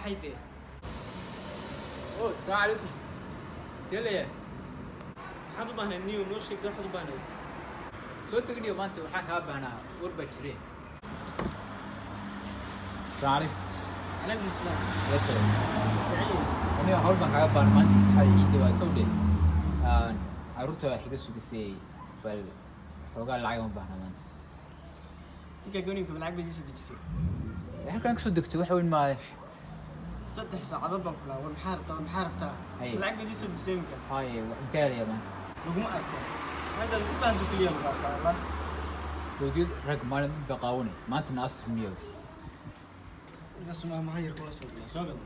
Maxay dee? Oh, asalaamu calaykum. See leeyahay? Maxaad u baahnayd, niyo? Noo sheeg waxaad u baahnayd. Soo degniyo, maanta waxaan kaa baahnaa, war baa jire. Asalaamu calaykum. Calaykum asalaam. See tahay? Fiican. Aniga hawl baan kaaga baahnaa. Maanta saddexaad ciidda waa kowdhe. Carruurta waa xiga sugisay, bal xoogaa lacag uma baahnaa maanta. Ninkaa gooniinka lacag baad iisoo dejisay. Halkan kasoo degto wax weyn maayo. 3 saacadood baan ku lahaa, war maxaa rabtaa, war maxaa rabtaa? Haye. Lacag baad iisoo dejisay iminka. Haye, wax ka helayaa maanta? Laguma arko. Maantaad ku baahanto keliya lagu arkaa, wallah. Dowdiyad rag maalin mid baa qaawanay maantana asturmiyo. Iga sumaa, maxaa yar kula soo gala, soo gala.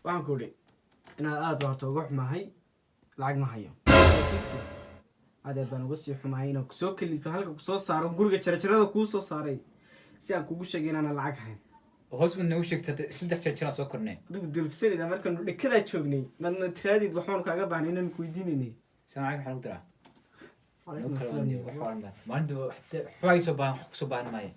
Waxaan ku idhi inaad aad horta uga xumahay, lacag ma hayo, laakiinse adeer baan uga sii xumahay inaan kusoo kalifay, halka kusoo saaro, guriga jarajarada kuu soo saaray si aan kugu sheegay inaanan lacag hayn. Hoos baad noogu sheegtay, saddex jeer jiraan soo kornay. Adigu dulbsanayda markaanu dhekadaa joognay, madna tiraadiid waxbaanu kaaga baahnay inaan ku weydiinaynay. Salaam calaykum, waxaa lagu diraa. Calaykum noo kala asalaam. waaniyo wax waalan maanta maalinta waxbaa ii soo baahan, wax kusoo baahan maayo.